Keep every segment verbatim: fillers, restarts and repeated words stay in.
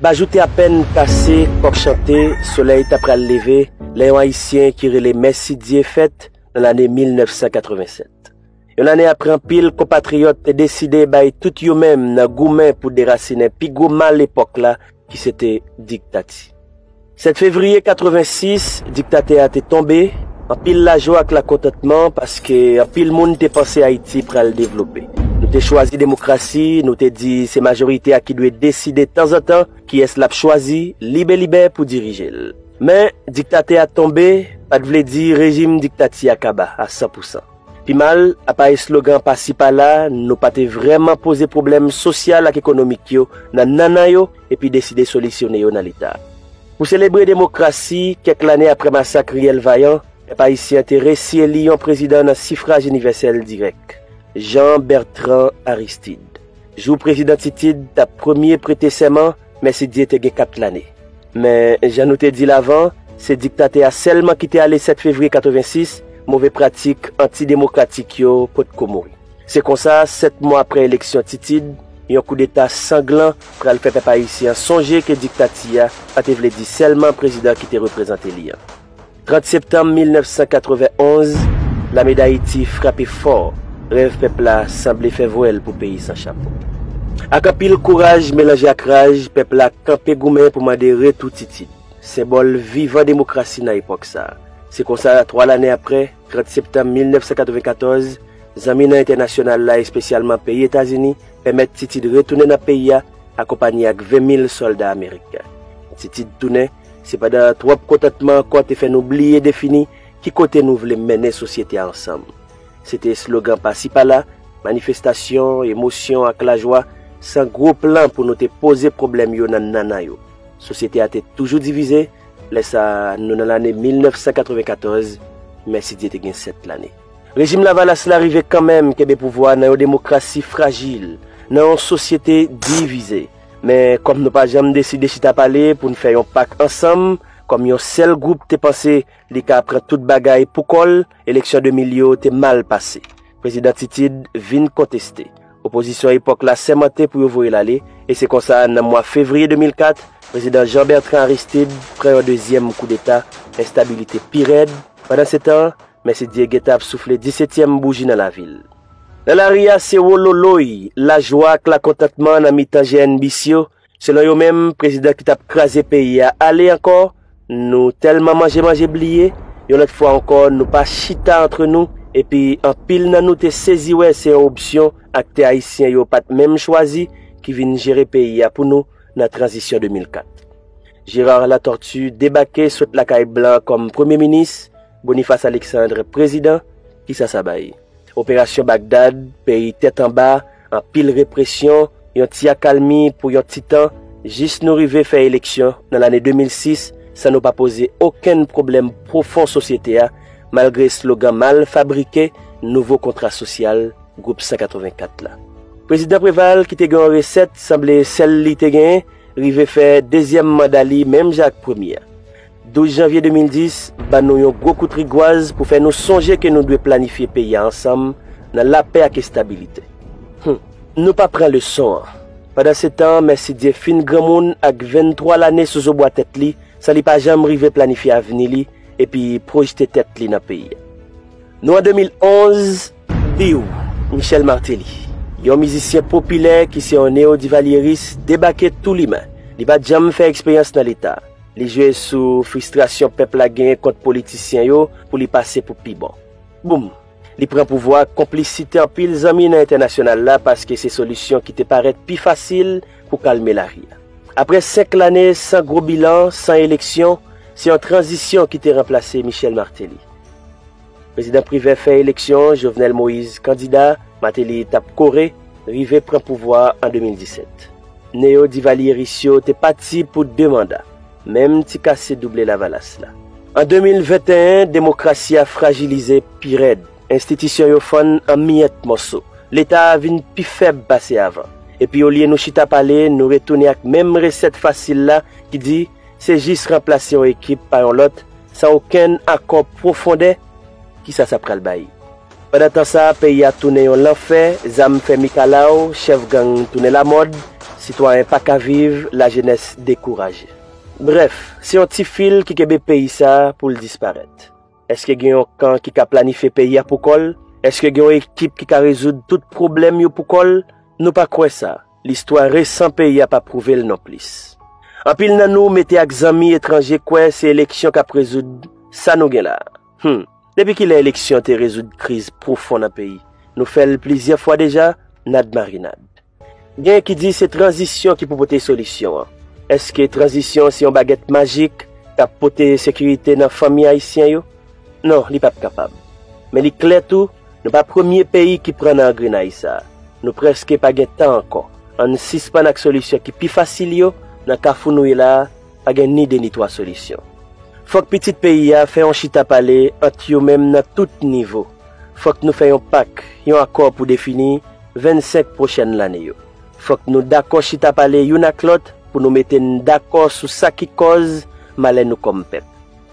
Bajou te apèn kase, kòk chante, solèy ta pral leve, lè yon Ayisyen ki rele Mèsidye fèt nan lane mil nèf san katrevennsèt. Yon lane apre anpil konpatriyòt te deside bay tout yo menm nan goumen pou derasinen pi gwo mal epòk la, ki se te diktati. Sèt fevriye katrevensis, diktatè a te tonbe, anpil lajwa ak lakontantman paske anpil moun te panse Ayiti pral devlope. Nou te chwazi demokrasi, nou te di se majorite a ki dwe deside tanzantan kiyès l ap chwazi libelibè pou dirije l. Men, diktatè a tonbe pa t vle di rejim diktati a kaba a san pou san. Pi mal, apa eslogan pasi pala, nou pa te vrèman poze pwoblèm sosyal ak ekonomik yo nan nannan yo epi deside solisyone yo nan Leta. Pou selebre demokrasi, kèk lane apre masak Riyèl Vayan, pèp ayisyen te resi eli yon prezidan nan sifraj inivèsèl dirèk, Jean Bertrand Aristide. Jou prezidan Titid t ap premye prete sèman, Mèsidye te gen kat lane. Men, jan nou te di l avan, se diktatè a sèlman ki te ale sèt fevriye katrevensis, move pratik antidemokratik yo potko mouri. Se konsa, sèt mwa apre eleksyon Titid, yon koudeta sanglan pral fè pèp ayisyen an sonje ke diktati a pa te vle di sèlman prezidan ki te reprezante li an. Trant septanm mil nèf san katrevenn onz, lame Dayiti frape fò, rèv pèp la sanble fè vwèl pou peyi san chapo. Ak anpil kouraj melanje ak raj, pèp la kanpe goumen pou mande retou Titid, senbòl vivan demokrasi nan epòk sa a. Se konsa, twa lane apre, trant septanm mil nèf san katrevenn katòz, zanmi nan entènasyonal la, espesyalman peyi Etazini, pèmèt Titid retounen nan peyi a, akonpanye ak ven mil sòlda ameriken. Titid tounen, sepandan, twòp kontantman ankò te fè nou bliye defini ki kote nou vle mennen sosyete a ansanm. Se te eslogan pasi pala, manifestasyon, emosyon ak lajwa, san gwo plan pou nou te poze pwoblèm yo nan nannan yo. Sosyete a te toujou divize, lè sa a, nou nan lane mil nèf san katrevenn katòz, Mèsidye te gen sèt lane. Rejim Lavalas la rive kanmenm kenbe pouvwa nan yon demokrasi frajil, nan yon sosyete divize. Men, kòm nou pa janm deside chita pale pou n fè yon pak ansanm, kòm yon sèl gwoup te panse li ka pran tout bagay pou kò l, eleksyon de mil yo te mal pase. Prezidan Titid vin konteste. Opozisyon epòk la sèmante pou yo voye l ale, e se konsa, nan mwa fevriye de mil kat, prezidan Jean Bertrand Aristide pran yon dezyèm koudeta, enstabilite pi rèd. Pandansetan, Mèsidye gentan ap soufle disetyèm bouji nan lavil. Nan lari a, se wololoy, lajwa ak lakontantman nan mitan G N B C yo. Selon yo menm, prezidan ki t ap kraze peyi a ale ankò. Nou tèlman manje manje bliye, yon lòt fwa ankò, nou pa chita antre nou, epi anpil nan nou te sezi wè se yon opsyon aktè ayisyen yo pa t menm chwazi ki vin jere peyi a pou nou nan tranzisyon de mil kat. Gérard Latortue debake sot lakay blan kòm premye minis, Boniface Alexandre prezidan, kisa sa bay? Operasyon Bagdad, peyi tèt anba, anpil represyon, yon ti akalmi pou yon ti tan, jis nou rive fè eleksyon nan lane de mil sis, san nou pa poze okenn pwoblèm pwofon sosyete a, malgre eslogan mal fabrike, nouvo kontra sosyal, gwoup san katrevenn kat la. Prezidan Preval, ki te gen yon resèt, sanble sèl li te genyen, rive fè dezyèm manda li menm jan ak premye a. Douz janvye de mil dis ban nou yon gwo kout rigwaz pou fè nou sonje ke nou dwe planifye peyi a ansanm nan lapè ak estabilite. Hum, nou pa pran leson an. Pandansetan, Mèsidye fin granmoun ak venntwa lane sou zo bwa tèt li, san li pa janm rive planifye avni li epi pwojte tèt li nan peyi a. Nou an de mil onz, biw, Michel Martelly, yon mizisyen popilè ki se yon neodivalyeris, debake tou limen. Li pa t janm fè eksperyans nan Leta. Li jwe sou fristrasyon pèp la genyen kont politisyen yo pou li pase pou pi bon. Boum! Li pran pouvwa ak konplisite anpil zanmi nan entènasyonal la paske se solisyon ki te parèt pi fasil pou kalme lari a. Apre senk lane san gwo bilan, san eleksyon, se yon tranzisyon ki te ranplase Michel Martelly. Prezidan Privè fè eleksyon, Jovenel Moïse kandida, Martelly t ap kore, rive pran pouvwa an de mil disèt. Neyo-divalyeris yo te pati pou de manda, menm ti kase double Lavalas la. An de mil venteyen, demokrasi a frajilize pi rèd. Enstitisyon yo fann an miyèt mòso. Leta a vin pi fèb pase avan. Epi olye nou chita pale, nou retounen ak menm resèt fasil la ki di se jis ranplase yon ekip pa yon lòt, san okenn akò pwofondè. Kisa sa pral bay? Pandan tan sa a, peyi a tounen yon lanfè, zam fè mikalaw, chèf gang tounen lamòd, Sitwayen pa ka viv, lajenès dekouraje. Brèf, se yon ti fil ki kenbe peyi sa a pou l disparèt. Èske gen yon kan ki ka planifye peyi a pou kò l? Èske gen yon ekip ki ka rezoud tout pwoblèm yo pou kò l? Nou pa kwè sa. Listwa resan peyi a pa pwouve l nonplis. Anpil nan nou mete ak zanmi etranje kwè se eleksyon k ap rezoud sa nou gen la a. Hum, depi kilè eleksyon te rezoud kriz pwofon nan peyi? Nou fè l plizyè fwa deja, nad marinad. Gen ki di se tranzisyon ki pou pote solisyon an. Èske tranzisyon se yon bagèt majik k ap pote sekirite nan fanmi ayisyen yo? Non, li p ap kapab. Men li klè tou, nou pa premye peyi ki pran nan angrenay sa a. Nou prèske pa gen tan ankò. Ann sispann ak solisyon ki pi fasil yo, nan kafou nou ye la a, pa gen ni de ni twa solisyon. Fòk pitit peyi a fè yon chita pale ant yo menm nan tout nivo. Fòk nou fè yon pak, yon akò pou defini vennsenk pwochèn lane yo. Fòk nou dakò chita pale youn ak lòt pou nou mete n dakò sou sa ki kòz malè nou kòm pèp.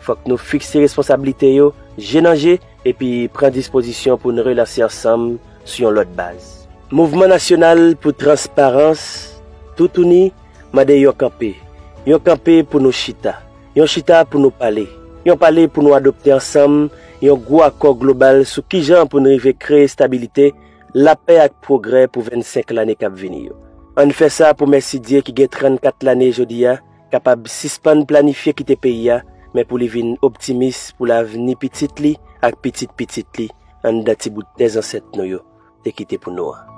Fòk nou fikse responsablite yo, je nan je, epi pran dispozisyon pou n relanse ansanm sou yon lòt baz. Mouvman Nasyonal pou Transparans, Toutouni, mande yon kanpe. Yon kanpe pou nou chita. Yon chita pou nou pale. Yon pale pou nou adopte ansanm yon gwo akò global sou kijan pou n rive kreye estabilite, lapè ak pwogrè pou vennsenk lane k ap vini yo. Ann fè sa pou mèsi Dye ki gen trannkat lane jodi a, kapab sispann planifye kite peyi a, men pou li vin optimis pou lavni pitit li ak pitit pitit li anndan ti bout tè zansèt nou yo te kite pou nou an.